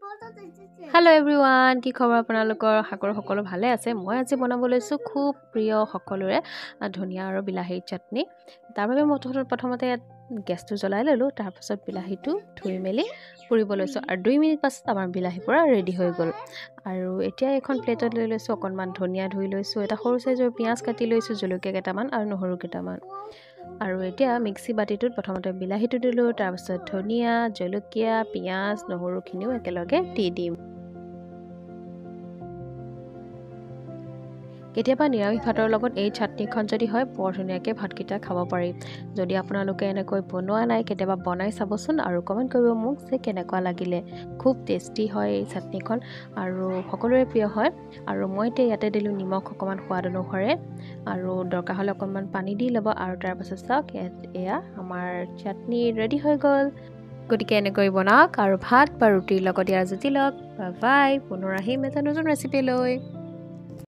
Hello' everyone, কি খবৰ আপোনালোকৰ? আশা কৰোঁ সকলো ভালে আছে। মই আজি বনাব লৈছোঁ খুব প্ৰিয় সকলোৰে ধনিয়া আৰু বিলাহীৰ চাটনি। তাৰ বাবে মই প্ৰথমতে ইয়াত গেছটো জ্বলাই ল'লোঁ, তাৰপাছত বিলাহীটো ধুই মেলি পুৰিব লৈছোঁ আৰু 2 মিনিট পাছত আমাৰ বিলাহী পূৰা ৰেডি হৈ গ'ল। আৰু এতিয়া এখন প্লেটত লৈ লৈছোঁ অকণমান ধনিয়া ধুই লৈছোঁ, এটা সৰু চাইজৰ পিঁয়াজ কাটি লৈছোঁ, জলকীয়া কেইটামান আৰু নহৰু কেইটামান। আৰু এতিয়া মিক্সি বাতিটোত প্ৰথমতে বিলাহীটো দিলোঁ, তাৰপাছত ধনিয়া, জলকীয়া, পিঁয়াজ, নহৰুখিনিও একেলগে দি দিম। কেতিয়াবা নিৰামিষ ভাতৰ লগত এই চাটনিখন যদি হয় বৰ ধুনীয়াকৈ ভাতকেইটা খাব পাৰি। যদি আপোনালোকে এনেকৈ বনোৱা নাই, কেতিয়াবা বনাই চাবচোন আৰু কমেণ্ট কৰিব মোক যে কেনেকুৱা লাগিলে। খুব টেষ্টি হয় এই চাটনিখন আৰু সকলোৰে প্ৰিয় হয়। আৰু মই এতিয়া ইয়াতে দিলোঁ নিমখ অকণমান সোৱাদ অনুসৰে, আৰু দৰকাৰ হ'লে অকণমান পানী দি ল'ব। আৰু তাৰপাছত চাওক, এয়া আমাৰ চাটনি ৰেডি হৈ গ'ল। গতিকে এনেকৈ বনাওক আৰু ভাত বা ৰুটিৰ লগত ইয়াৰ জুতি লওক। বাই, পুনৰ আহিম এটা নতুন ৰেচিপি লৈ।